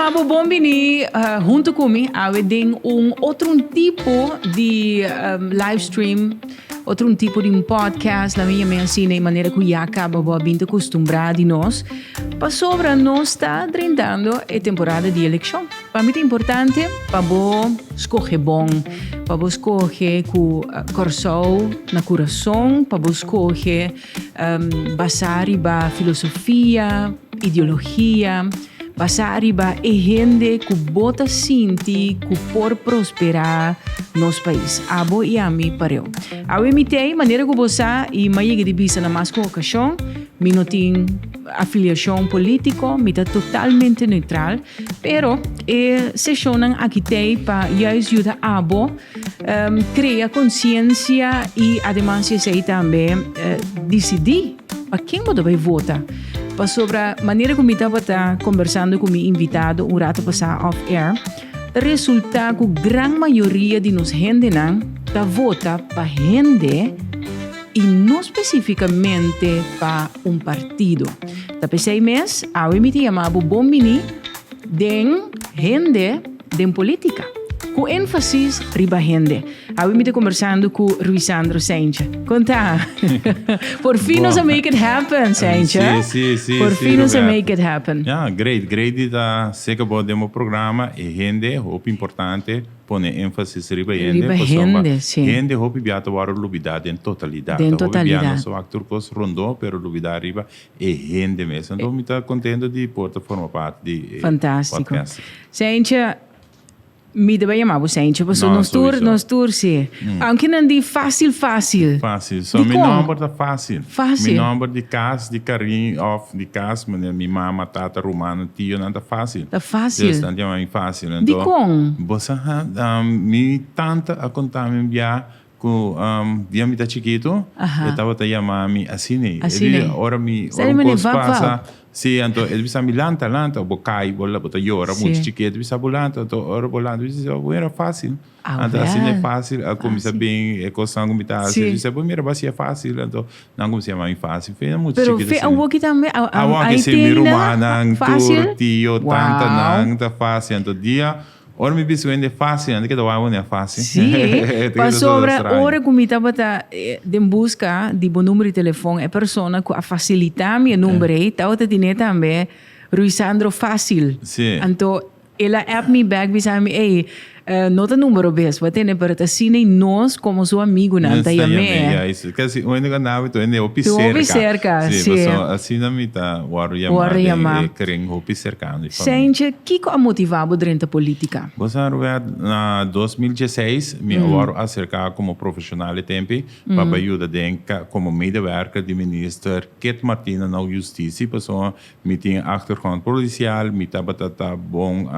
yama bo bon bini hunto cu mi awe den un otro un tipo di live stream, otro un tipo di un podcast, la mi yama asina e manera cu ya caba bo a bin ta custumbra di nos, pasobra nos ta drentando e temporada di eleccion. Pa mi ta importante pa bo scoge bon, pa bo scoge cu Corsou na curason, pa bo scoge Basá riba filosofia, ideologia, basá riba e hende ku bo ta sinti ku por prosperá nos pais. Abo i ami pareu. Awe mi t'ei, manera ku bo sa i m'a yega di bisa na mas ku okashon, mi no tin afiliashon polítiko, mi ta totalmente neutral, pero e seshonnan aki t'ei pa juist yuda abo Crea conciencia y ademas di esey tambe dicidi pa ken bo ta bay vota. Pasobra manera cu mi tabata conversando cu mi invitado un rato pasa off air, ta resulta cu gran mayoria di nos hendenan ta vota pa hende y no specificamente pa un partido. Ta p'esey mes awe mi ta yama bo bon bini den Hende den politica, cu enfasis riba hende. Awe mi ta conversando cu Ruisandro Seintje. Con ta? Por fin nos a make it happen, Seintje. Si, si, si. Por si, fin nos a Roberto. make it happen. Ja, great. Great di ta seca bo den bo programa. E hende, hopi importante pone enfasis riba hende. Riba Pasobra hende, si. hende hopi bia ta wòrdu lubida den totalidad. Den Hopi bia totalidad. nos a wak tur cos rondó, pero lubida riba e hende mes. Anto mi ta contento di por ta forma parti di e Fantástico. podcast. Seintje, mi ta bai yama bo Seintje, pasobra No, nos tur, sowieso. nos tur si. Aunke nan di fácil, fácil. Fácil. So mi Dikon? nomber ta fácil. Fácil. Mi nomber di cas, di cariño of di cas, manera mi mama, tata, rumannan, tionan ta fácil. Ta fácil. Dus nan ta yama mi fácil. Anto, Dikon? Bo sa, mi tanta a conta mi un bia Ku dia mi ta chikitu, e tabata yama mi asina. Asina. E di ora mi, ora un kos pasa, si, anto e bisa mi lanta, lanta, bo kai, bo bo ta yora muchu chikitu, e bisa bo lanta, anto ora bo lanta, mi bisa bo mira fásil. Anto asina e fásil a kuminsá bin e kosnan ku mi ta hasi, mi bisa bo mira bo hasié fásil, anto nan kuminsá yama mi fásil. Fe muchu Pero chikitu fe asina. awoki tambe, Awoki si, mi rumannan, tur, tio, tantanan ta fásil, anto dia. Ora mi bisa wende fácil, nan ta keda wak wende fácil. Sí, pasobra ora ku mi tabata den buska di bo number di telefòn, e persona ku a fasilitá mi e number ei tabata tine tambe Ruisandro Fácil. Sí. Anto el a app mi bèk bisa mi, ey, no ta numero bes bo a tene, pero ta asina i nos komo su amigunan ta yam'é. Ya, i kasi un hende ku a nabi tur hende hopi Tur serka. hopi serka, Sí, sí. pasobra asina mi ta wòrdu yamá Wòrdu den yamá. e kring hopi serkano di famia. Seintje, kiko a motivá bo drenta polítika? Bo sa Robert, na 2016 mi a wòrdu aserká komo profeshonal e tempi pa bai yuda den komo medewerker di minister Kit Martina na Justisi pasobra mi tin achtergrond polisial, mi tabata ta bon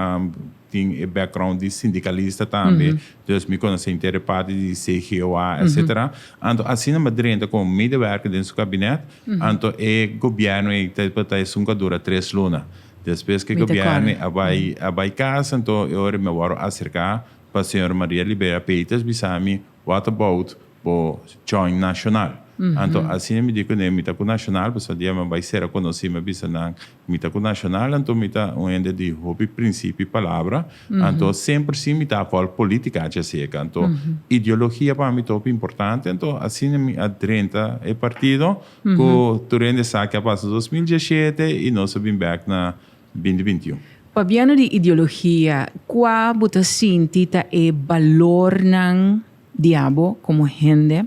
tin e background di sindikalista tambe, dus mi konosé henter e parti di CGOA etcetera. Anto asina mi a drenta komo medewerker den su kabinet, anto e gobièrnu ei tabata esun ku a dura tres luna. Despues ku e gobièrnu a bai a bai kas, anto e ora mi a wòrdu aserká pa señor Maria Libera Peters bisa mi, What about bo join Nacional? Anto asina mi di kuné, mi ta ku Nacional, pasobra dia mi a bai sera konosí mi a bisa nan, mi ta ku Nacional, anto mi ta un hende di hopi prinsipio i palabra, anto semper si mi ta vòlg politica djaseka, anto ideologia pa mi ta hopi importante, anto asina mi a drenta e partido ku tur hende sa ke a pasa 2017 i nos a bin bèk na 2021. Pabiano di ideologia, kua bo ta sinti ta e balornan di abo komo hende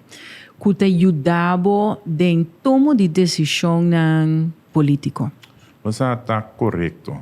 ku ta yuda bo den tomo di desishonnan polítiko? Bo sa ta korekto.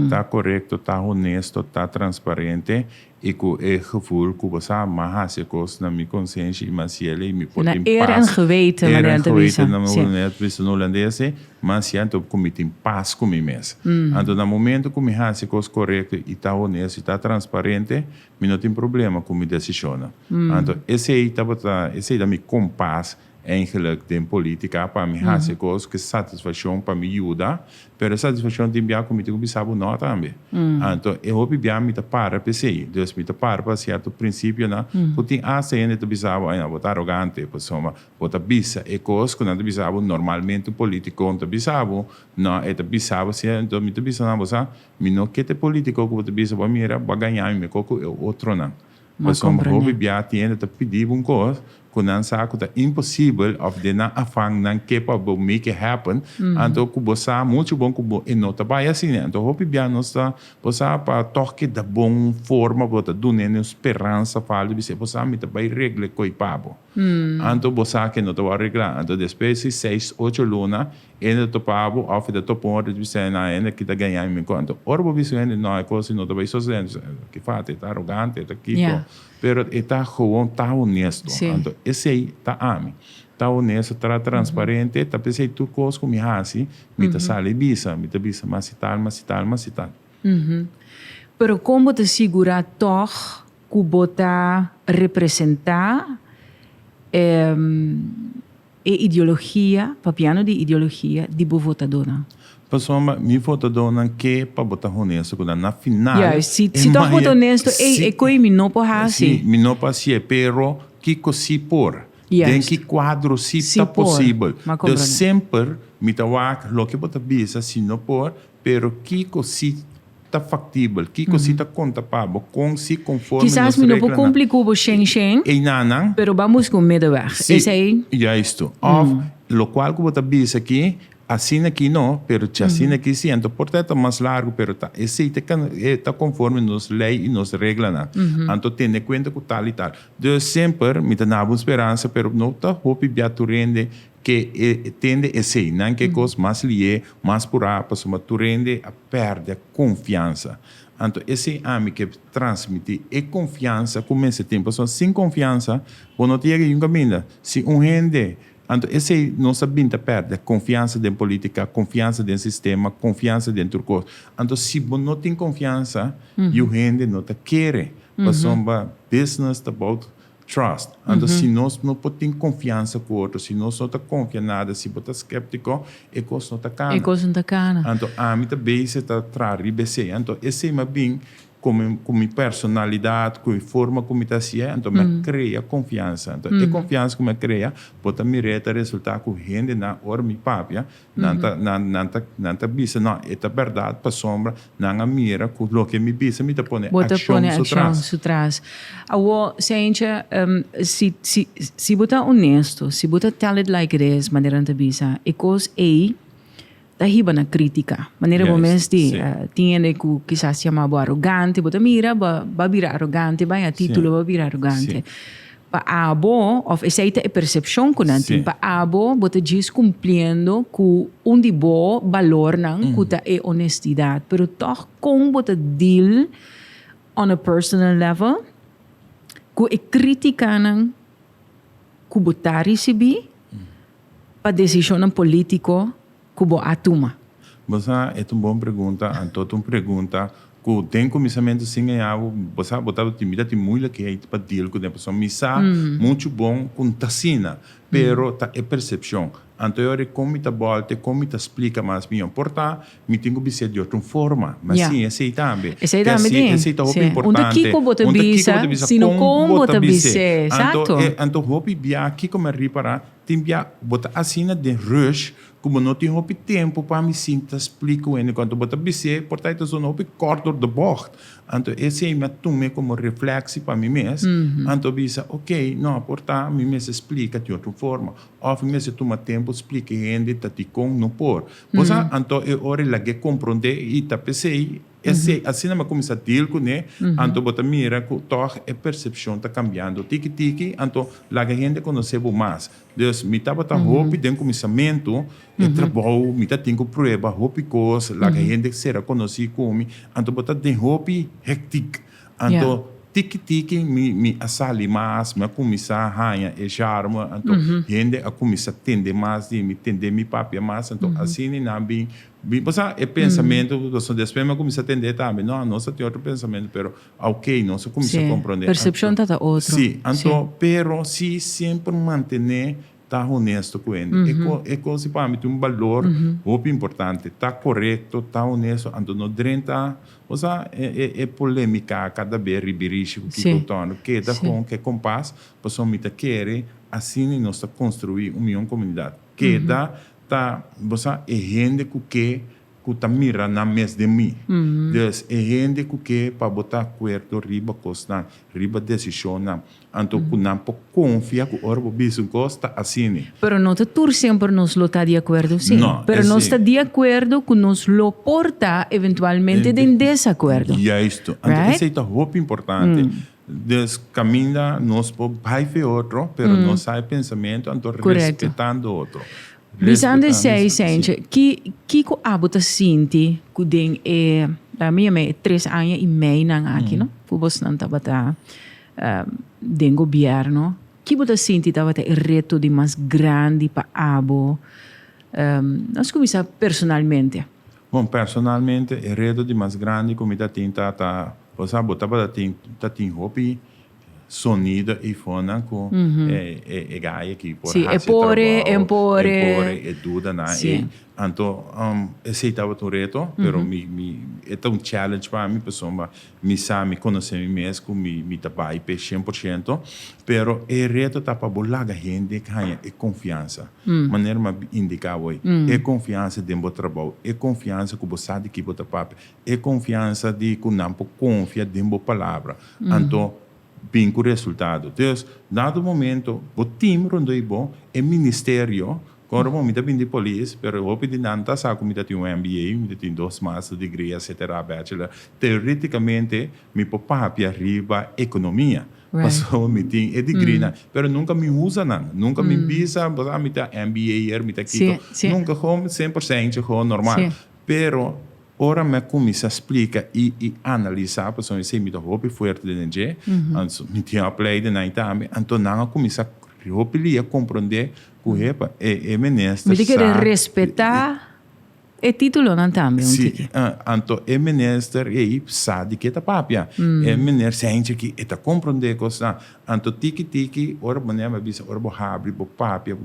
Ta korekto, ta honesto, ta transparente i ku e gevoel ku bo sa m'a hasi e kos na mi konsenshi i m'a hasiel i mi por Na tin eer en pas. geweten, Eer manera en nan ta bisa. geweten, na Sí. manera ta bisa na hulandes, m'a hasiel anto ku mi tin pas ku mi mes. Anto na momento ku mi hasi e kos korekto i ta honesto i ta transparente, mi no tin problema ku mi desishonnan. Anto esei tabata, esei ta mi kompas. Eigenlijk den politica pa mi haci cos cu satisfaccion pa mi yuda, pero e satisfaccion tin bia cu mi tin cu bisa bo no tambe. Anto e hopi bia mi ta para p'esey, dus mi ta para pa cierto principionan cu tin hasta hende ta bisa bo, ay bo ta arogante pasobra bo ta bisa e cos cu nan ta bisa bo normalmente un politico no ta bisa bo, no e ta bisa bo asina, anto mi ta bisa nan bo sa mi no ke ta e politico cu bo ta bisa bo a mira bo a gaña mi mehor cu e otronan. M'a Pasobra komprendé. hopi bia tin hende ta pidi bo un kos ku nan sa ku ta imposibel òf den nan afan nan ke pa bo make it happen, anto ku bo sa muchu bon ku bo e no ta bai asina. Anto hopi bia nos ta, bo sa, pa tòg keda bon forma bo ta duna hende un speransa faltu bisa bo sa mi ta bai regla e koi pa bo. Anto bo sa ke no ta wòrdu reglá. Anto despues di seis, ocho luna Hende ta topa bo of e ta topa un otro di bisa nan hende aki ta gaña mi cu anto ora bo bisa un hende no e cos no ta bay sosode hende bisa ki fati e ta arogante e ta kiko pero e ta gewoon ta honesto anto esey ta ami ta honesto ta transparente ta pesey tur cos cu mi haci mi ta sali bisa mi ta bisa masi tal masi tal masi tal. Pero con bo ta sigura tog cu bo ta representa E ideologia, papiando di ideologia, di bo votadónan. Pasobra mi votadónan ke pa bo ta honesto ku nan. Na final, Juist, si, e si tòg bo ta maye, honesto, ey, si, e koe mi no por hasi. si, mi no por hasié, pero kiko si por? Den Juist. ki kuadro si Si ta por. posibel? M'a Dus komprondé. semper mi ta wak loke bo ta bisa si no por, pero kiko si ta factibel? Kiko si ta conta pa bo? Con si conforme Kisas nos mi no por reglanan? cumpli cu bo shen shen, Einanan. pero ban busca un middenweg. Si, Esey. juisto. Of locual cu bo ta bisa aki, asina aki no, pero ci asina aki si. Anto por ta e ta mas largo, pero ta esey ta ta conforme nos ley y nos reglanan. Anto tene cuenta cu tal y tal. Dus semper mi ta naba un speransa, pero no ta hopi bia tur hende Ke e tende esei, nan ke kos mas lié, mas purá, pasobra tur hende a pèrdè konfiansa. Anto esei ami ke transmití, e konfiansa ku mester tin, pasobra sin konfiansa bo no ta yega yun kaminda. Si un hende, anto esei nos a bin ta pèrdè, konfiansa den polítika, konfiansa den sistema, konfiansa den tur kos. Anto si bo no tin konfiansa, yu hende no ta kere, pasobra business ta about Trust. Anto si nos no por tin confiansa cu otro, si nos no ta confia nada, si bo ta skeptico, e cos no ta cana. E cos no ta cana. Anto ami ta bezig ta traha riba esey. Anto esey mi a bin cu mi cu mi personalidad, cu e forma cu mi ta hacié, anto mi a crea confiansa. Anto e confiansa cu mi a crea, bo ta mir'é ta resulta cu hendenan ora mi papia, Nan ta, nan, nan ta, nan ta bisa, no, e ta bèrdat pasobra nan a mira ku loke mi bisa mi ta pone Bo ta akshon pone su akshon tras. su tras. Awor, Seintje, si, si, si bo ta honesto, si bo ta tell it like it is, manera nan ta bisa, e kos ei ta hiba na krítika. Manera bo Juist, mes di, sí. tin hende ku kisas yama bo arogante, bo ta mira, bo, bo a bira arogante, bai a Sí, título, bo a bira arogante. sí. Pa abo, òf esei ta e persepshon ku nan tin, pa abo bo ta djis kumpliendo ku un di bo balornan ku ta e honestidat. Pero tòg kon bo ta deal on a personal level ku e krítikanan ku bo ta risibí pa desishonnan polítiko ku bo a tuma? Bo sa, e ta un bon pregunta, anto ta un pregunta ku den kuminsamentu sin gaña bo, bo sa, bo tabatin, mi ta tin moeilijkheid pa deal ku den, pasobra mi sa muchu bon ku n'ta asina, pero ta e persepshon. Anto e ora kon mi ta bòlta, kon mi ta splika mas mihó. Por ta, mi tin ku bis'é di otro forma, ma si esei tambe. Esei tambe tin. Esei ta hopi Un ta importante. kiko bo ta Un ta kiko bisa, bo ta bisa, sino kon kon bo bo ta ta bis'é. bis'é. Anto Exacto. e, anto hopi bia kiko mi a ripará, tin bia bo ta asina den rush Ku bo no tin hopi tempu pa mi sinta splika ku hende ku anto bo ta bis'é por ta e ta zona hopi kort door de bocht. Anto esei mi a tum'é komo refleksi pa mi mes, anto bisa ok, no por ta mi mester splika di otro forma òf mi mester tuma tempu splika e hende ta dikon no por. Bo sa? Anto e ora e lag'é komprondé i ta p'esei Esei, asina mi a kuminsá deal kuné, anto bo ta mira ku tòg e persepshon ta kambiando tiki tiki, anto laga hende konosé bo mas. Dus mi tabata hopi den kuminsamentu, e trabou, mi ta tin ku prueba hopi kos, laga hende sera konosí ku mi, anto bo ta den hopi hektik. Anto tiki tiki mi mi a sali mas, mi a kuminsá haña e charme, anto hende a kuminsá tende mas di mi, tende mi papia mas, anto asina nan bin Bin pasá e pensamentu, pasobra despues mi a kuminsá tendé tambe, no, nos a tin otro pensamentu, pero oké, nos a kuminsá Sí, komprondé. persepshon Anto, ta ta otro. sí, Sí. anto, pero sí semper mantené Ta honesto ku hende. E ko e kos di pa mi tin un balor hopi importante. Ta korekto, ta honesto, anto no drenta, bo sa, e e e polemika kada be ribirishi ku kiko torno. Keda kon ku e kompas, pasobra mi ta kere asina nos ta konstruí un mihó komunidat. Keda ta, bo sa, e hende ku ke ku ta mira nan mes den mi. Dus e hende ku ke pa bo ta akuerdo riba kosnan, riba desishonnan, anto ku nan por konfia ku ora bo bisa un kos ta asina. Pero no ta tur semper nos lo ta di akuerdo, sí. No, Pero nos esei. ta di akuerdo ku nos lo por ta eventualmente den desakuerdo. Juisto. Anto Right? esei ta hopi importante. Dus kaminda nos por bai fe otro, pero nos sa e pensamentu, anto Korekto. respetando otro. Bisando esei, Sentje, ki kiko abo ta sinti ku den e, laga mi yama e tres aña i meinan aki, no, ku bosnan tabata den gobièrnu, ki bo ta sinti tabata e reto di mas grandi pa abo? Nos kuminsá personalmente. Bon, personalmente e reto di mas grandi ku mi ta tin ta ta, bo sa bo tabata tin ta tin hopi sonido ei fonan ku e e gai aki por Sí, e hasi e pore, trabou, e pore. e pore, e dudanan Sí. ei. Anto esei tabata un reto, pero mi mi e ta un challenge pa mi pasobra mi sa, mi konosé mi mes ku mi mi ta bai p'e 100%, pero e reto ta pa bo laga hende haña e konfiansa. Manera mi a indiká awor, e konfiansa den bo trabou, e konfiansa ku bo sa di ki bo ta papia, E konfiansa di ku nan por konfia den bo palabra. Anto bin ku resultado. Dus, dado momento, bo team rondó di bo, e ministerio, kòrda bo mi ta bin di polis, pero hopi di nan ta sa ku mi ta tin un MBA, mi ta tin dos master degree, etcetera, bachelor. Teoreticamente mi por papia riba ekonomia, pasobra mi tin e degree-nan, pero nunka mi usa nan, nunka mi bisa, bo sa mi ta MBA-er, mi ta kiko, nunka, gewoon 100% gewoon normal. Pero Ora mi a cuminsa splica y y analisa, pasobra esey mi ta hopi fuerte den dje, anto mi tin opleiding nan tambe, anto nan a cuminsa hopi lia comprende cu hepa e e minister Mi ta kere sa respeta e titulonan tambe un Si, tiki. anto e minister ey sa di ke ta papia, e meneer Sentje aki e ta comprende cosnan, anto tiki tiki ora bo a bisa ora bo habri bo papia,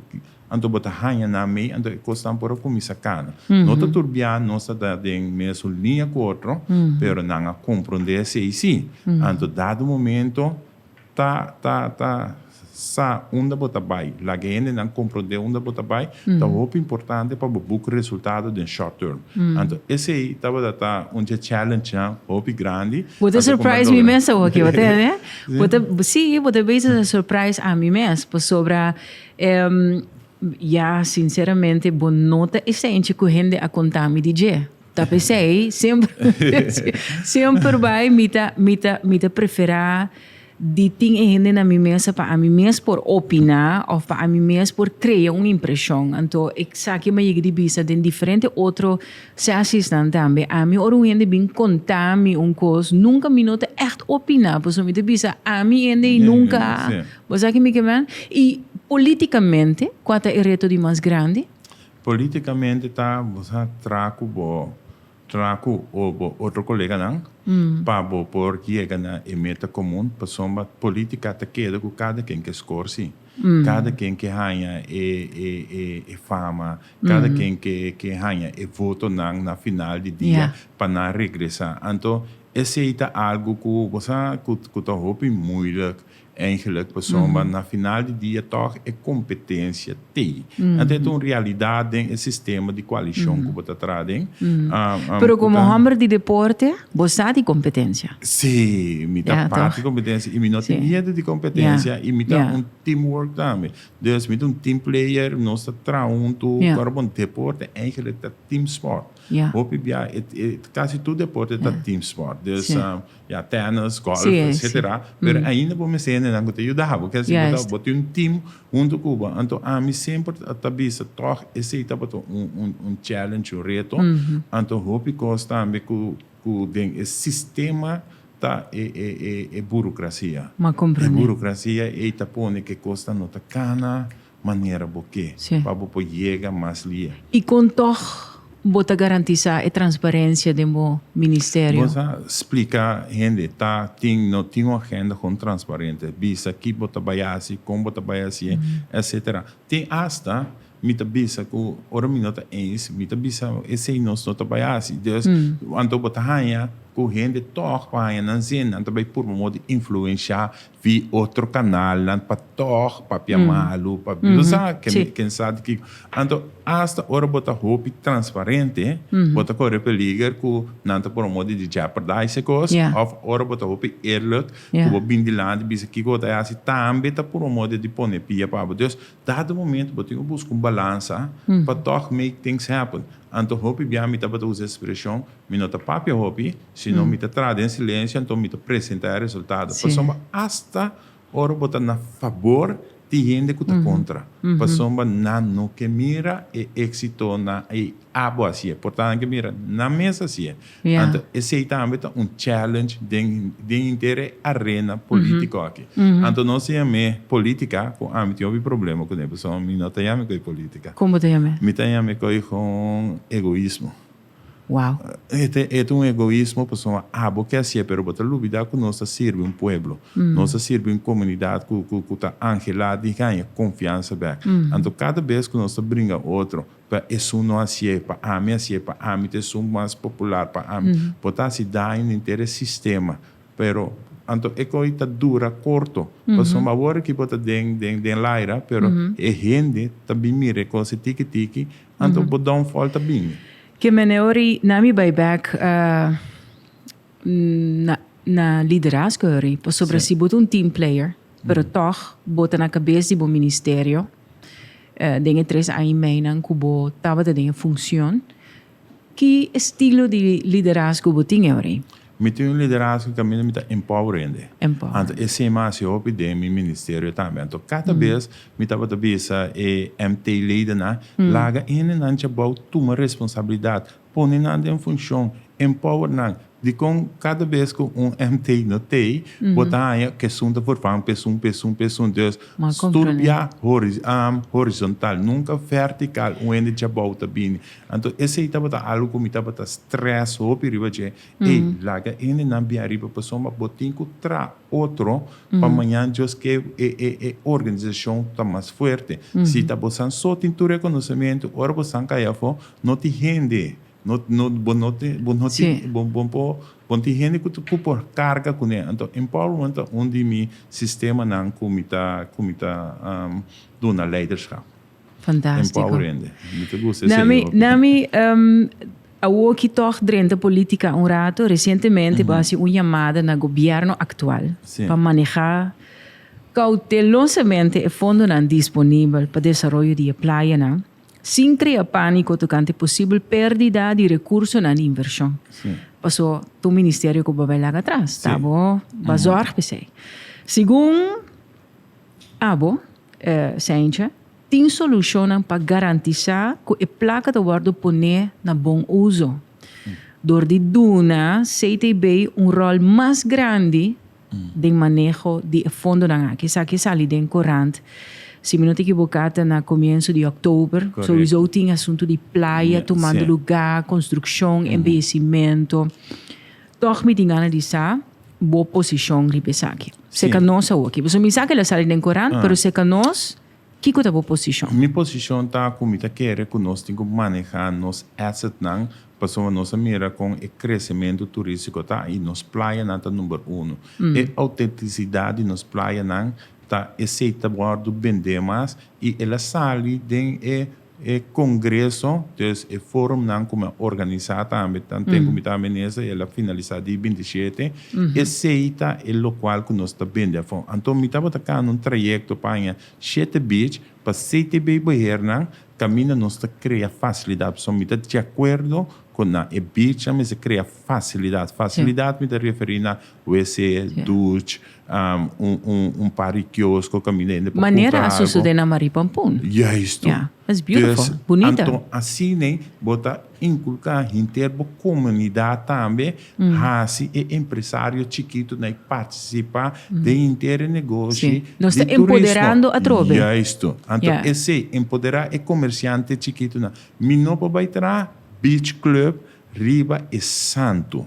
Anto bo ta haña nan mei, anto e kosnan por a kuminsá kana. No ta tur bia nos ta ta den mesun liña ku otro, pero nan a komprondé esei sí. Anto dado momento ta ta ta sa unda bo ta bai, laga e hendenan komprondé unda bo ta bai, ta hopi importante pa bo buk resultado den short term. Anto esei tabata ta un dje challengenan hopi grandi. Bo ta surprise mi mes awoki, bo ta hende? Bo ta, sí, bo ta bezig ta surprise ami mes, pasobra Ya, sinceramente bo no ta esentje cu hende a conta mi di dje. Ta p'esey semper semper bay mi ta mi ta mi ta prefera di tin e hende na mi mesa pa ami mes por opina of pa ami mes por crea un impresion. Anto esaki mi a yega di bisa den diferente otro sesiesnan tambe. Ami ora un hende bin conta mi un cos nunca mi no ta echt opina pasobra mi ta bisa ami hende y nunca Bo sa ki mi ke men? I politikamente, kua ta e reto di mas grandi? Politikamente ta bo sa tra ku bo tra ku o bo otro koleganan pa bo por yega na e meta komun pasobra politika ta keda ku kada ken ke skor si. Kada ken ke haña e e e e fama, kada ken ke ke haña e votonan na final di dia pa nan regresa. Anto esei ta algu ku bo sa ku ku ta hopi moeilijk Eigenlijk pasobra na final di dia tòg e kompetensia t'ei. Anto e ta un realidat den e sistema di koalishon ku bo ta traha den. Pero komo hòmber di deporte, bo sa di kompetensia. Sí, mi ta parti di kompetensia i mi no tin miedu di kompetensia i mi ta un teamwork tambe. Dus mi ta un team player, nos ta traha huntu. Ora bo deporte eigenlijk ta teamsport. Hopi bia kasi tur deporte ta teamsport. Dus Ya, tennis, golf, etcetera. Pero ainda bo mester hendenan ku ta yuda bo. Ke si bo ta, bo tin un team huntu ku bo. Anto ami semper ta bisa tòg esei tabata un un un challenge, un reto. Anto hopi kos tambe ku ku den e sistema ta e e e e burokrasia. E burokrasia ei ta pone ku e kosnan no ta kana manera bo ke pa bo por yega mas lia. I kon tòg. bo ta garantisá e transparensia den bo ministerio? Bo sa splika hende ta tin no tin un agenda kon transparente, bisa ki bo ta bai hasi, kon bo ta bai hasié, etcetera. Tin asta mi ta bisa ku ora mi no ta eens, mi ta bisa esei nos no ta bai hasi. Dus, anto bo ta haña ku hende tòg pa haña nan zin, nan ta bai purba modo di influenshá Vi otro kanalnan pa tòg papia malu, pa bo sa ken sa di kiko. Anto asta ora bo ta hopi transparente, bo ta kore peliger ku nan ta por un modo di jeopardize e kos, òf ora bo ta hopi eerlijk ku bo bin dilanti bisa kiko bo ta hasi tambe ta por un modo di pone pia pa bo. Dus dado momento bo tin ku buska un balansa pa tòg make things happen. Anto hopi bia mi tabata usa e ekspreshon Mi no ta papia hopi, sino mi ta traha den silencio, anto mi ta presenta e resultado. Pasobra asta ora bo ta na fabor di hende cu ta contra, pasobra nan no ke mira e exito na e abo hacié, por ta nan ke mira nan mes hacié. Anto esey tambe ta un challenge den den henter e arena politico aki. Anto nos ta yam'é politica, cu ami tin hopi problema cun'é, pasobra mi no ta yam'é cu e politica. Con bo ta yam'é? Mi ta yam'é cu e con egoismo. Wow. E ta un egoismo pasobra abo ke hasié pero bo ta lubida ku nos ta sirbi un pueblo. Nos ta sirbi un komunidat ku ku ta anhelá di gaña konfiansa bèk. Anto kada bes ku nos ta bringa otro pa esun no hasié, pa ami hasié, pa ami ta esun mas popular, pa ami, bo ta hasi daño na henter e sistema. Pero anto e koi ta dura korto pasobra awor aki bo ta den den den laira pero e hende ta bin mira e kos e tiki tiki Anto bo downfall ta bini. Ke meneori na mi bai bek na na liderazgo ori pasobra si bo ta un team player pero tog bo ta na kabes di bo ministerio den e tres aña i meinan ku bo tabata den e funcion ki estilo di liderazgo bo tin ori? Mi tin un liderazgo kaminda mi ta empower hende. Empower. Anto esei mi a hasi hopi den mi ministerio tambe. Anto kada bes mi tabata bisa e MT ledennan, laga hendenan djabou tuma responsabilidat, pone nan den funshon, empower nan. Dikon kada bes ku un MT no t'ei, bo ta haña ku esun ta vervang pa esun, pa esun, pa esun. Dus tur bia horizontal, nunka vertikal un hende djabou ta bini. Anto esei tabata algu ku mi tabata stress hopi riba dje. Ey, laga hendenan bin ariba pasobra bo tin ku traha otro pa mañan Dios ke e e e organisashon ta mas fuerte. Si ta bosan so tin tur e konosementu, ora bosan kai afó, no tin hende, no no bo no tin bo no tin bo bo por bo no tin hende ku ku por karga kuné. Anto empowerment ta un di mi sistemanan ku mi ta ku mi ta duna leiderschap. Fantástico. Empower hende. Mi ta gusta esei Nami, hopi. nami awoki tòg drenta polítika un rato. Resientemente bo hasi un yamada na gobièrnu aktual pa manehá koutelosamente e fondonan disponibel pa desaroyo di e playanan, sin krea pániko tokante posibel pèrdida di rekursonan di invershon. Paso ta un ministerio ku bo bai laga atras, ta bo bazòrg p'esei. Segun Abo, Seintje, tin solushonnan pa garantisá ku e plaka ta wòrdu poné na bon uso. Dor di duna CTB un ròl mas grandi den maneho di e fondonan aki. Esaki a sali den korant, si mi no ta ekiboká ta na komienso di òktober. Souiso tin asuntu di playa tumando lugá, konstrukshon, embeyesimentu. Tòg mi tin gana di sa bo posishon riba esaki. Seka nos awoki. Pasobra mi sa ku el a sali den korant, pero seka nos, kiko ta bo posishon? Mi posishon ta ku mi ta kere ku nos tin ku manehá nos assetnan pasobra nos a mira kon e kresementu turístiko ta i nos playanan ta number uno. E outentisidat di nos playanan ta esei ta wòrdu bendé mas i el a sali den e E kongreso, dus e forumnan ku mi a organisá tambe, tan tempu mi ta minister, el a finalisá di 27, esei ta e lokual ku nos ta bende afó. Anto mi tabata kana un trayekto pa haña shete beach pa CTB beheernan kaminda nos ta krea fasilidat. Pasobra mi ta di akuerdo ku na e beachnan mester krea fasilidat. Fasilidat mi ta referí na wc, duch, un par di kiosko kaminda hende por kumpra Manera a algo. sosode na Marie Pampoen. Juisto. Ya, it's beautiful. Dus, Bunita. anto asina bo ta inkulká henter bo komunidat tambe hasi e empresario chikitu na e partisipá den henter e negoshi Sí. Nos ta di turismo. empoderando atrobe. Juisto. Anto Ya. esei, empoderá e komersiante chikitunan. Mi no por bai traha. Beach Club riba e santu.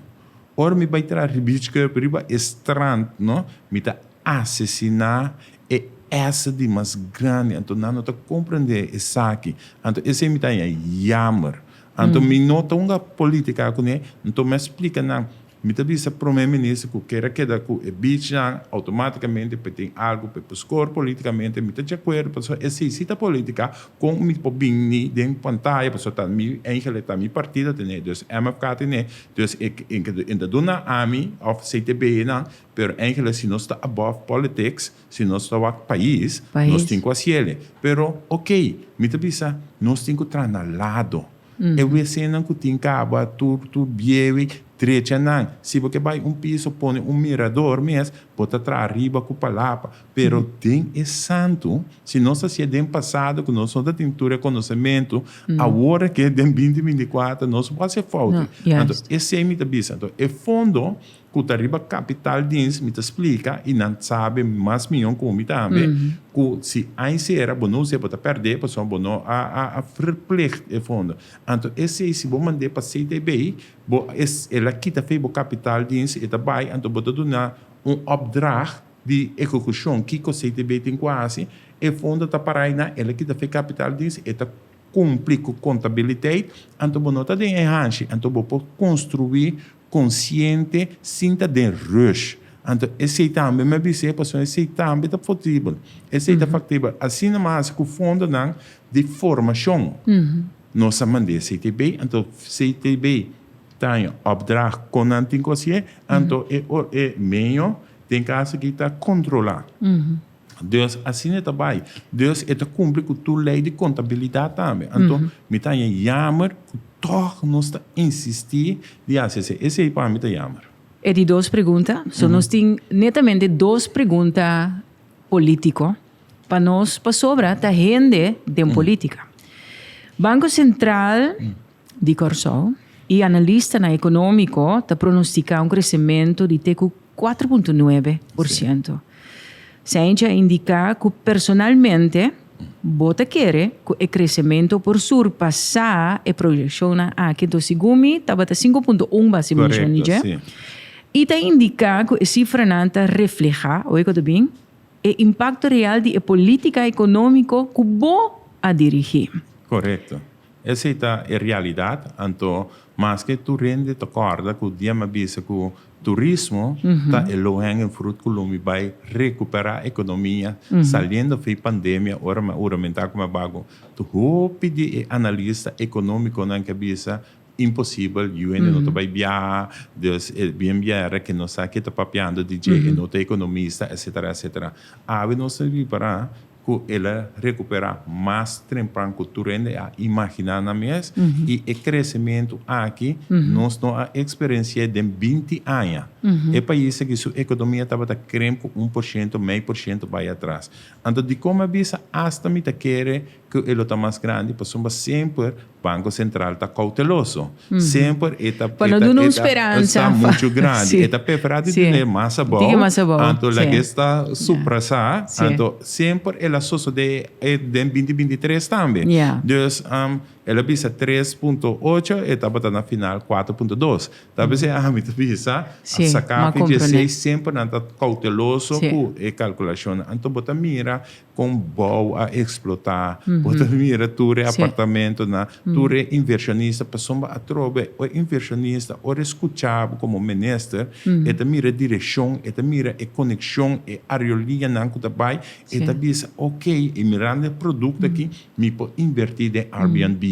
Ora mi bai traha Beach Club riba e strand no, mi ta asesiná e asset di mas grandi. Anto nan no ta komprendé esaki. Anto esei mi ta haña jammer. Anto mi no ta hunga polítika kuné, anto mi a splika nan. Mi ta bisa Prome Minister ku ker a keda ku e beachnan outomátikamente pa e tin algu pa e por score polítikamente. Mi ta di akuerdo pasobra esei si ta polítika kon mi por bini den pantaya pasobra ta mi eigenlijk ta mi partido tene dus MFK tene dus e e ta duna ami òf CTB nan pero eigenlijk si nos ta above politics si nos ta wak pais nos tin ku hasiele pero oke mi ta bisa nos tin ku traha na lado. E wc-nan ku tin kaba tur tur biewi, drecha nan. Si bo ke bai un piso pone un mirador mes, bo ta traha riba ku palapa. Pero den e santu, si nos hasié den pasado ku nos no ta tin tur e konosementu, awor ke den 2024 nos por hasi e fouti. Anto esei mi ta bisa. Anto e fondo ku ta riba kapitaaldienst mi ta splika i nan sabe mas mihó ku mi tambe ku si aña sera bo no us'é bo ta pèrdè pasobra bo no a a a verplicht e fondo. Anto esei si bo mand'é pa CTB bo es el a kita fei bo kapitaaldienst e ta bai anto bo ta duna un opdracht di ehekushon kiko CTB tin ku hasi e fondo ta para einan el a kita fei kapitaaldienst e ta kumpli ku kontabiliteit anto bo no ta den e hanshi anto bo por konstruí Konsiente sin ta den rush. Anto esei tambe mi a bis'é pasobra esei tambe ta posibel. Esei ta faktibel. Asina mi a hasi ku fondonan di formashon. Nos a mand'é CTB, anto CTB ta haña opdracht kon nan tin ku hasié, anto e e meño den kaso aki ta kontrolá. Dus asina e ta bai. Dus e ta kumpli ku tur lei di kontabilidat tambe. Anto mi ta haña yamer ku tòg nos ta insistí di hasi esei. Esei pa mi ta yamer. E di dos pregunta, so nos tin netamente dos pregunta polítiko pa nos pasobra ta hende den polítika. Banko Sentral di Kòrsou i analistanan ekonómiko ta pronostiká un kresementu di te ku 4,9%. Cijntje a indiká ku personalmente bo ta kere ku e kresementu por surpasá e proyekshonnan aki. Enton segun mi tabata 5,1 base menshon di dje. I ta indiká ku e sifranan ta reflehá, oe ku ta bin, e impakto real di e polítika ekonómiko ku bo a dirigí. Korekto. Esei ta e realidat, anto maske tur hende ta kòrda ku dia mi a bisa ku turismo ta e low hanging fruit ku lo mi bai rekuperá ekonomia saliendo fi pandemia ora mi a huramentá ku mi a bago. Tur hopi di e analista ekonómikonan ke a bisa imposibel, yu hende no ta bai biaha, dus e bien bièrè ke no sa ke ta papiando di dje, e no ta ekonomista, etcetera, etcetera. Awe nos ta ripará ku el a rekuperá mas trempan ku tur hende a imaginá nan mes i e kresementu aki nos no a eksperensi'é den 20 aña. E pais aki su ekonomia tabata krem ku 1%, 0,5% bai atras. Anto dikon mi a bisa asta mi ta kere ku e lo ta mas grandi? Pasobra semper Banko Sentral ta kouteloso. Semper e ta Pa no duna un speransa. Ta muchu grandi. E ta preferá di dun'é mas abou. Tiki mas abou. Anto laga e sta suprasá. Anto semper el a sosodé den 2023 tambe. Dus el a bisa 3,8, e tabata na final 4,2. Ta p'esei ami ta bisa, a saká fi dje seis semper nan ta kouteloso ku e kalkulashonnan. Anto bo ta mira Kon bou a eksplotá, bo ta mira tur e apartamentonan, tur e invershonista, pasobra atrobe e invershonista ora e skucha bo komo minister, e ta mira e direkshon, e ta mira e konekshon, e aerolineanan ku ta bai, e ta bisa ok, i mirando e produkto aki mi por invertí den Airbnb,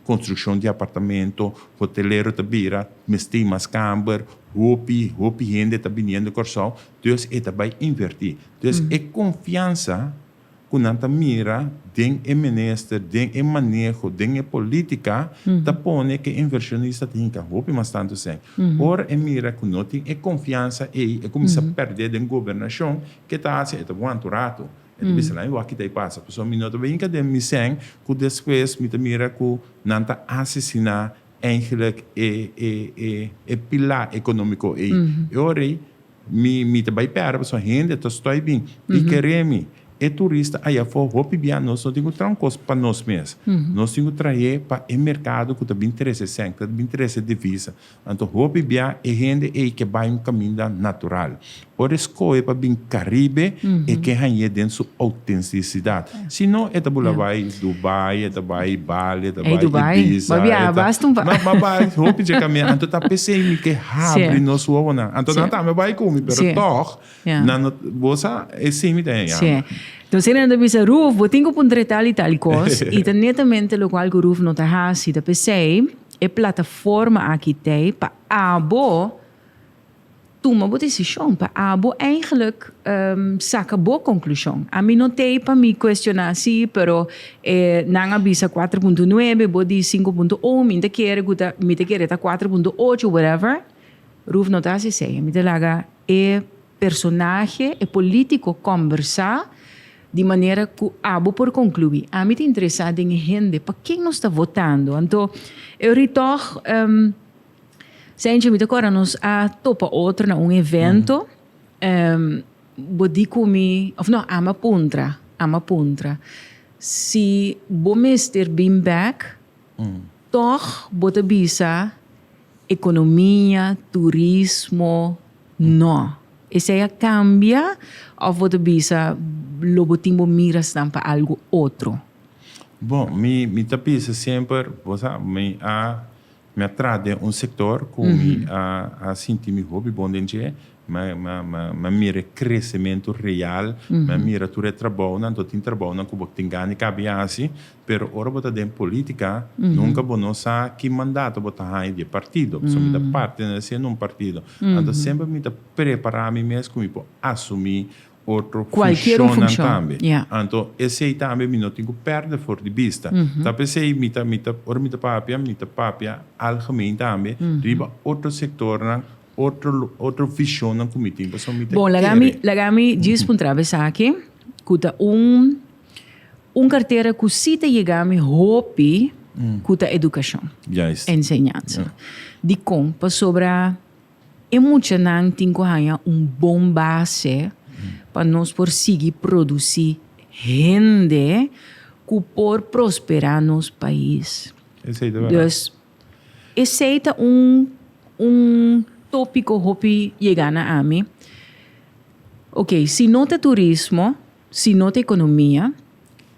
konstrukshon di apartamento, hotelero ta bira, mester mas kamber, hopi, hopi hende ta biniendo Kòrsou, dus e ta bai invertí. Dus e konfiansa ku nan ta mira den e minister, den e maneho, den e politika, ta pone ku e invershonista ta hinka hopi mas tantu sèn. Ora e mira ku no tin e konfiansa ei, e kuminsá pèrdè den gobernashon, ke ta hasi? E ta wanta un ratu. E ta bisa, Laat mi wak kita ei pasa. Pasobra mi no ta bai hinka den mi sèn ku despues mi ta mira ku nan ta asesiná eigenlijk e e e e pilá ekonómiko ei. E ora ei Mi mi ta bai pèrdè pasobra hende ta stòi bin i kere mi. E turista aya afó hopi bia nos no tin ku traha un kos pa nos mes. Nos tin ku trahe pa e merkado ku ta bin trese sèn, ku ta bin trese divisa. Anto hopi bia e hende ei ke bai un kaminda natural. Ora e skohe pa bin Karibe e ke hañ'é den su outentisidat. Si no e ta bula bai Dubai, e ta bai Bali, e ta bai Ibiza, e ta ma bai hopi dje kaminda. Anto ta p'esei mi ke habri nos wowonan. Anto nan tambe bai ku mi pero tòg nan no bo sa esei mi ta haña. Sí. Entonces nan ta bisa Ruf bo tin ku puntra e tal i tal kos i ta netamente lokual ku Ruf no ta hasi. Ta p'esei e plataforma aki t'ei pa abo tuma bo desishon, pa abo eigenlijk saka bo konklushon. Ami no t'ei pa mi kuestioná si, pero nan a bisa 4.9, bo di 5.1, mi ta kere ku ta, mi ta kere ta 4.8, whatever. Ruf no ta hasi esei. Mi ta laga e personahe, e polítiko kòmbersá di manera ku abo por konkluí. Ami ta interesá den e hende, pa ken nos ta votando? Anto e ori tòg Senchi, mi ta kòrda nos a topa otro na un evento, bo di ku mi, òf no, ami a puntra, ami a puntra si bo mester bin bèk, tòg bo ta bisa ekonomia, turismo, no. Esei a kambia òf bo ta bisa lo bo tin bo mirasnan pa algu otro? Bon, mi mi ta bisa semper, bo sa, mi a mi a traha den un sektor ku mi a a sinti mi hopi bon den dje, mi a mi a mira e kresementu real, mi a mira tur e trabounan, anto tin trabounan ku bo tin gana di kabi hasi, Pero ora bo ta den politica, nunca bo no sa ki mandato bo ta haña di e partido. Pasobra mi ta pertenece na un partido. Anto semper mi ta prepara mi mes cu mi por asumi otro funcionnan tambe. Anto esey tambe mi no tin cu perde for di bista. Ta p'esey mi ta, mi ta, ora mi ta papia, mi ta papia algemeen tambe riba otro sectornan, otro, otro visionnan cu mi tin. Pasobra mi ta Bon, laga mi, laga mi djis puntra bo esaki, cu ta un. Un kartera ku si ta yega mi hopi ku ta edukashon, enseñansa. Dikon? Pasobra e muchanan tin ku haña un bon base pa nos por sigui produsí hende ku por prosperá nos pais. Dus esei ta un un tópiko hopi yega na ami. Oke, si no ta turismo. Si no ta ekonomia,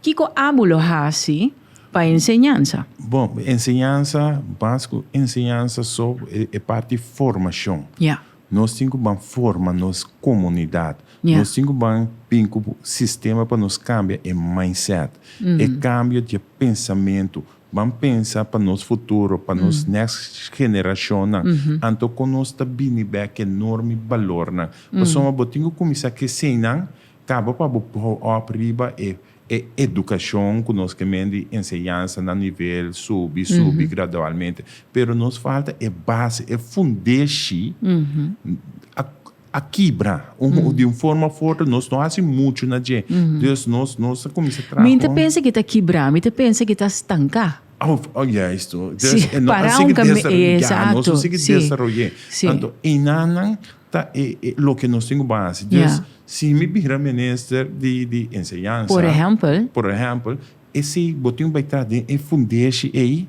kiko abo lo hasi pa enseñansa? Bon, enseñansa, mas ku enseñansa so e parti formashon. Nos tin ku ban forma nos komunidat. Nos tin ku ban bin ku sistema pa nos kambia e mindset, e kambio di e pensamentu. Ban pensa pa nos futuro, pa nos next generashonnan. Anto kon nos ta bini bek enorme balornan. Pasobra bo tin ku kuminsá kresé nan Kaba pa bo bou op riba e e edukashon ku nos ke men di enseñansa na nivel subi subi gradualmente. Pero nos falta e base, e fundeshi a a kibra un di un forma of otro nos no hasi muchu na dje. Dus nos nos a kuminsá traha Mi ta pensa ki ta kibra, mi ta pensa ki ta stanká. Oh, oh juisto. Dus e no a sigui desaroyá. Ya, nos a sigui desaroy'é. Anto einanan ta e e loke nos tin ku base. Dus si mi bira minister di di enseñansa. Por ehèmpel. Por ehèmpel, esei bo tin ku bai tras den e fundeshi ei,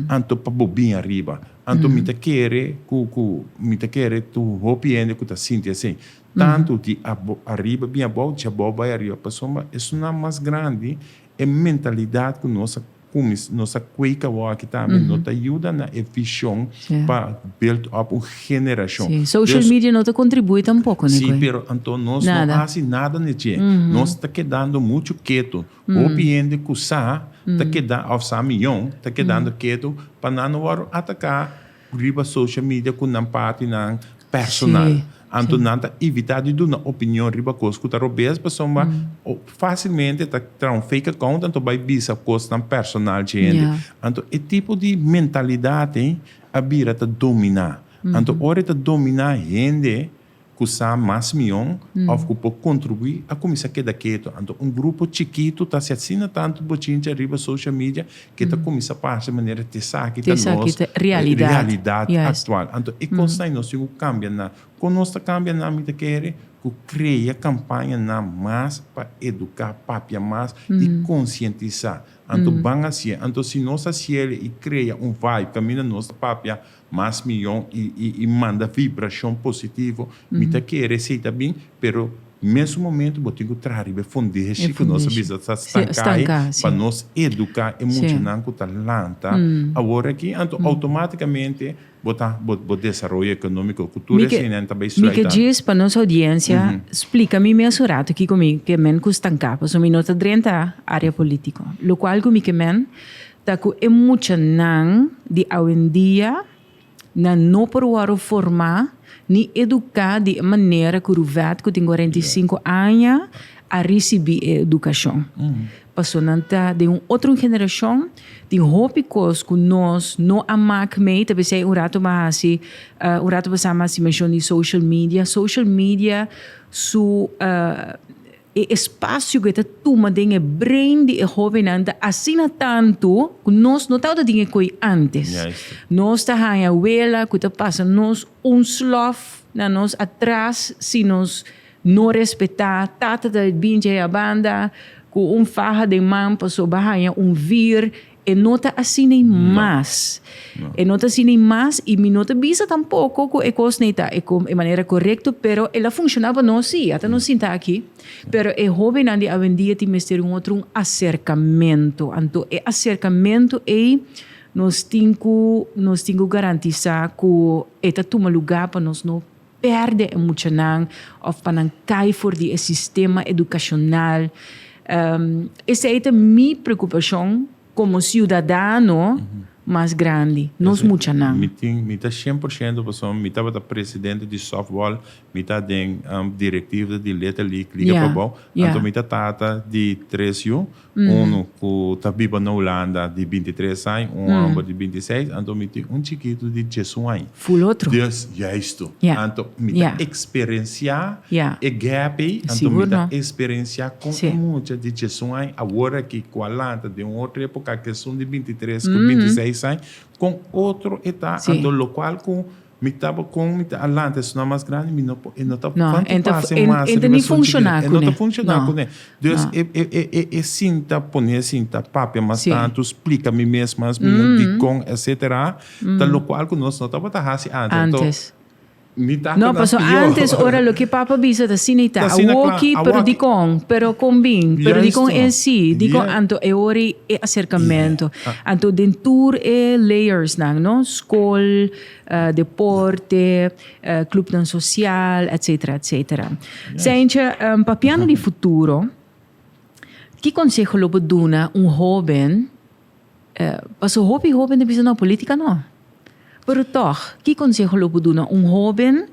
anto pa bo bin ariba. Anto mi ta kere ku ku mi ta kere tur hopi hende ku ta sinti asei. Tantu di ariba bin abou, di abou bai ariba. Pasobra esunnan mas grandi e mentalidat ku nos a Kumis nos a kweek awor aki tambe no ta yuda na e vision pa build up un generashon. Sí, social media no ta kontribuí tampoko, Sí, pero anto nos no hasi nada na dje. Nos ta kedando muchu ketu. Hopi hende ku sa ta keda òf sa mion ta kedando ketu pa nan no wòrdu ataká riba social media ku nan partinan personal. Anto nan ta evitá di duna opinion riba kos ku ta robes pasobra fásilmente ta traha un fake account anto bai bisa kosnan personal dje hende. Anto e tipo di mentalidat ei a bira ta dominá. Anto ora e ta dominá hende ku sa mas mion òf ku por kontribuí a kuminsá keda ketu. Anto un grupo chikitu ta hasi asina tantu bochincha riba social media ke ta kuminsá parse manera t'esaki ta nos realidat aktual. Anto e kosnan nos tin ku kambia nan. Kon nos ta kambia nan mi ta kere? ku krea kampañanan mas pa eduká, papia mas i konsientisá. Anto ban hasié. Anto si nos hasiel i krea un vibe kaminda nos ta papia mas miyon i manda vibrashon positivo, mi ta kere esei ta bin, pero mesun momento bo tin ku traha riba e fundeshi ku nos a bisa ta stanká ei pa nos eduká e muchanan ku ta lanta awor aki. Anto outomátikamente Bo ta bo bo desaroyo ekonómiko ku tur eseinan ta bai Mi ke sluita. djis pa nos oudiensia splika mi mes un ratu kiko mi ke men ku stanká pasobra mi no ta drenta área polítiko. Lokual ku mi ke men ta ku e muchanan di awendia nan no por wòrdu formá ni eduká di e manera ku Ruvette ku tin 45 aña a risibí e edukashon. Paso nan ta den un otro generashon, tin hopi kos ku nos no a mak mei, ta p'esei un rato mi a hasi, un rato pasá mi a hasi menshon di social media. Social media su e espasio ku e ta tuma den e brain di e hóbennan ta asina tantu ku nos no tabata tin e koi ántes. Nos ta haña wela ku ta pasa nos un slòf na nos atras si nos No respetá, tata ta bin dje a banda ku un faha den man pasobra haña un vir, e no ta asina ei mas. E no ta asina ei mas i mi no ta bisa tampoko ku e kos nei ta e e manera korekto, pero el a funshoná pa nos sí, ata nos sinta aki. Pero e hóbennan di awendia tin mester un otro un aserkamentu. Anto e aserkamentu ei nos tin ku nos tin ku garantisá ku e ta tuma lugá pa nos no perde e muchanan of pa nan kai for di e sistema edukashonal. Esei ta mi preokupashon komo siudadano mas grandi, nos muchanan. Mi tin, mi ta 100% pasobra mi tabata presidente di softball, mi ta den direktiva di Little League, Liga Pabou, anto mi ta tata di tres yu. Unu ku ta biba na Hulanda di 23 aña, un hòmber di 26, anto mi tin un chikitu di 11 aña. Ful otro. Dus, juistu. Anto mi ta eksperensiá e gap ei, anto mi ta eksperensiá kon e mucha di 11 aña awor aki ku a lanta den un otro époka ku esun di 23 ku 26 aña, kon otro e ta, anto lokual ku Mi taba con mi ta alanta esnan mas grandi mi no por e no ta No, cuanto en ta pasa en mas en ta riba ni esun chiquito funciona e no ta cune. funciona No, cune dus no. e e e e e sinta pone sinta papia mas Sí. tanto splica mi mes mas mihó dicon etcetera ta locual cu nos no tabata haci antes anto Antes. mi ta No, keda paso pió. antes ora loke papa bisa ta asina i ta. Ta asina kla. Awoki, pero Awoki. dikon? Pero kon bin? Pero dikon Juisto. e si? Dikon Yeah. anto e ora e aserkamento. Yeah. Anto den tur e layersnan, no? Skol, deporte, klupnan sosial, etcetera, etcetera. Seintje, papiando di futuro, ki konseho lo bo duna un hoben Paso hopi hoben ta bisa no, politica no. Pero tog, ki conseho lo bo duna un hoben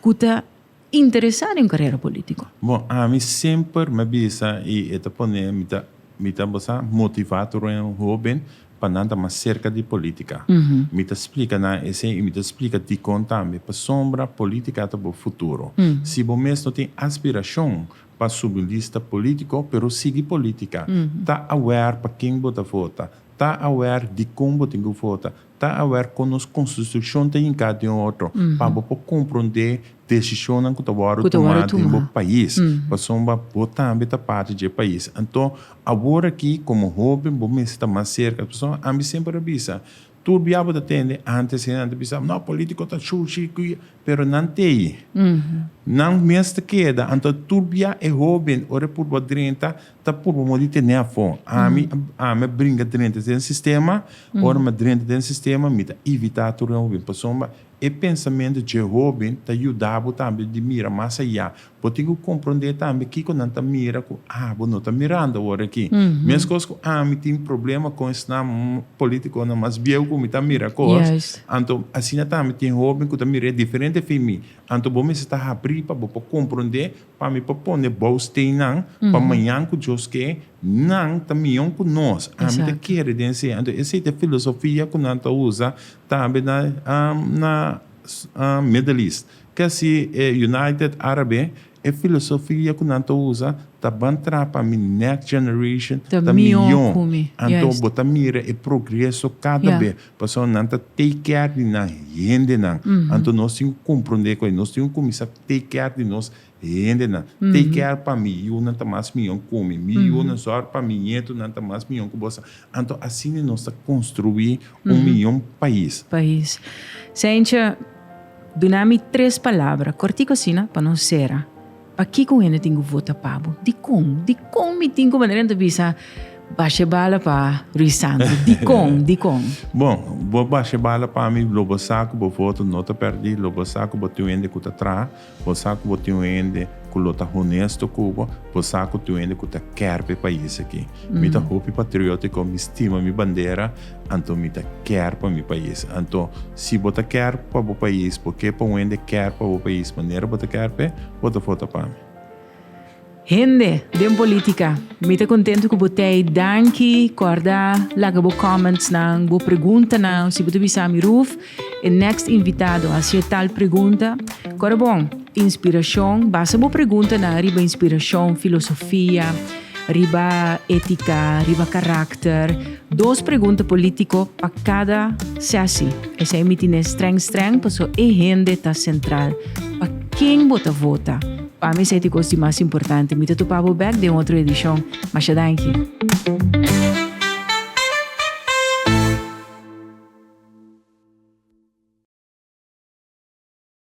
cu ta interesa den un carera politico? Bon, ami semper mi a bisa y e ta pone mi ta mi ta bo sa motiva tur un hoben pa nan ta mas cerca di politica. Mi ta splica nan esey y mi ta splica dicon tambe. Pasobra politica ta bo futuro. Si bo mes no tin aspiracion pa subi lista politico, pero sigui politica. Ta aware pa ken bo ta vota, ta aware dicon bo tin cu vota, ta aware con nos constitucion ta hinca den otro, pa bo por compronde decisionnan cu ta wordo tuma den bo pais, pasobra bo tambe ta parti dje pais. Anto, awor aki como hoben bo mester ta mas cerca, pasobra ami semper a bisa, Tur bia bo ta tende antes hende nan ta bisa, no, politico ta shushi, pero nan t'ei. Nan mes ta keda. Anto tur bia e hoben ora e purba drenta, ta purba modo di tene afó. Ami, ami a bringa drenta den sistema, ora mi a drenta den sistema mi ta evita tur e hoben, pasobra e pensamento dje hoben ta yuda bo tambe di mira mas ayá. Bo tin ku komprondé tambe kiko nan ta mira ku abo no ta mirando awor aki. Meskos ku ami tin problema kon esnan politikonan mas bieu ku mi ta mira kos, anto asina tambe tin hoben ku ta mir'é diferente fin mi. Anto bo mester ta habrí pa bo por komprondé pa mi por pone bouwsteennan pa mañan ku Dios ke nan ta mion ku nos. Ami ta kere den esei. Anto esei ta e filosofia ku nan ta usa tambe na na Middle East. Ke si e United Arabe E filosofia ku nan ta usa ta ban traha pa mi next generation Ta ta mihó mihó. ku mi. Anto Juist. bo ta mira e progreso kada Ja. be pasobra nan ta take care di nan hendenan. Anto nos tin ku komprondé ku nos tin ku kuminsá take care di nos hendenan. Take care pa mi yunan ta mas mihó ku mi. Mi yunan sòru pa mi ñetunan ta mas mihó ku bo. Anto asina nos ta konstruí un mihó pais. Pais. Seintje, duna mi tres palabra kortiku asina pa nos sera. Pakiko un hende tin ku vota pa bo? Dikon? Dikon mi tin ku manera nan ta bisa basha e bala pa Ruiz Santo? Dikon? Dikon? Bon, bo basha e bala pa mi, lo bo sa ku bo voto no ta pèrdí, lo bo sa ku bo tin un hende ku ta traha, Bo sa ku bo tin un hende ku lo ta honesto ku bo, bo sa ku tin un hende ku ta kèr pa e pais aki. Mi ta hopi patriótiko, mi stima mi bandera, anto mi ta kèr pa mi pais. Anto, si bo ta kèr pa bo pais, bo ke pa un hende kèr pa bo pais manera bo ta kèr p'e, bo ta vota pa mi. Hende den politica, mi ta contento cu bo tey, danki, corda laga bo comments nan, bo preguntanan, si bo ta bisa mi Ruf, e next invitado haci e tal pregunta, corda bon, inspiracion, basa bo preguntanan riba inspiracion, filosofia, riba etica, riba karakter, dos pregunta politico pa cada sessie, esey mi tine streng streng paso e hende ta central, pa ken bo ta vota? Pa mi esei ta e kos di mas importante. Mi ta topa bo bek den otro edishon. Masha danki.